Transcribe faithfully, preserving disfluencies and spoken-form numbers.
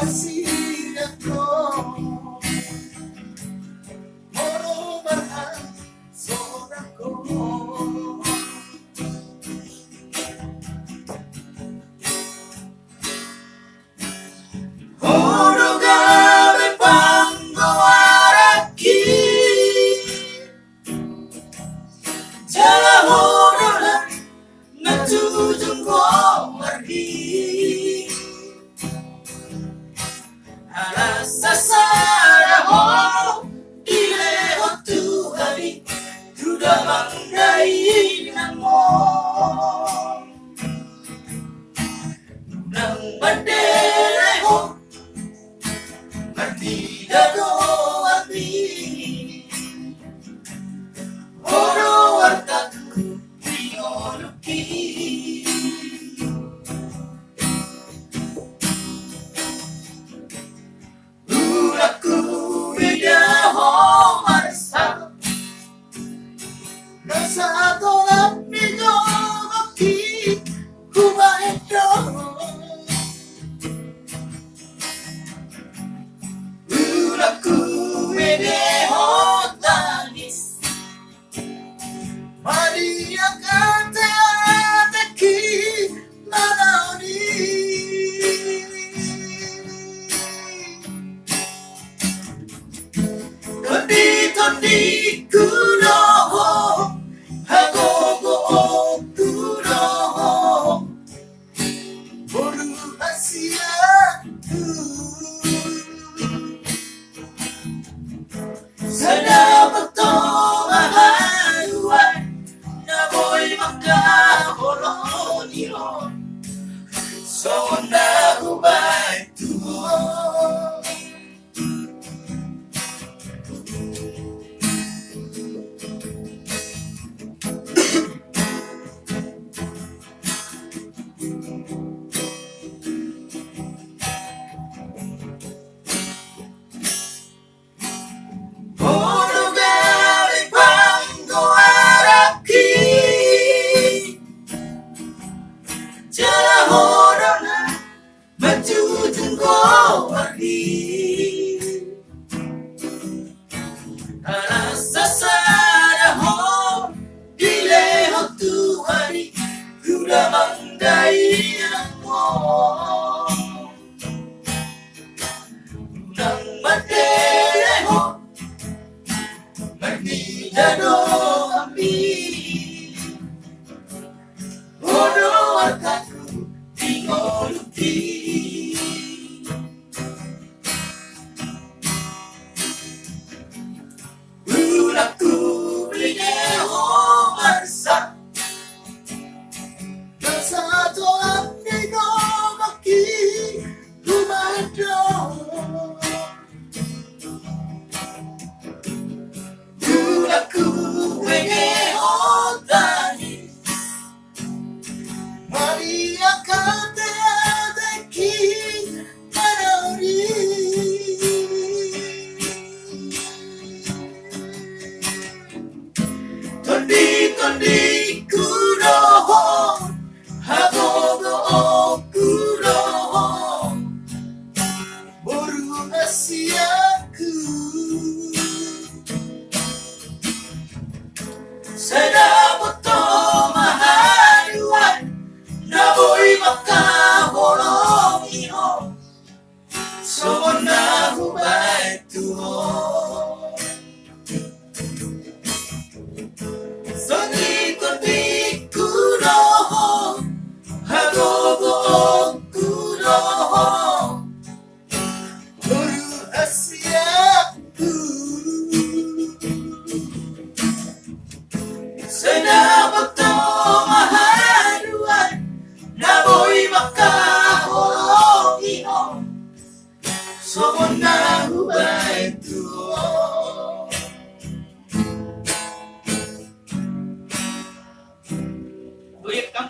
Sian ho, molo marhasonanghon. Ho do gabe panggoaranki, jala ho do na manjujung goarhi. Ala sasada ho dilehon Tuhan i tu damang dainang on. Unang mandele ho, marnida do hami. Ho do wartangku di ngolungki. Unang hubege ho marsak, na satolan ni gogongki hubahen do. Unang hubege ho tangis, maliang ateatengki manaon i. Tonditondingku do ho, hagogoonku do ho, boru hasianku. Sai dapot ho ma haduan na boi mangkaholongi ho, songon na hubahen tu ho. Ho do gabe panggoaranki, jala ho do na manjujung goarhi. Ala sasada ho dilehon Tuhan i tu damang dainang on. Unang mandele ho, marnida do hami. Ho do wartangku di ngolungki. Unang hubege ho marsak, na satolan ni gogongki hubahen do. Unang hubege ho tangis, maliang ateatengki manaon i. Tonditondingku do ho, hagogoonku do ho, boru hasianku.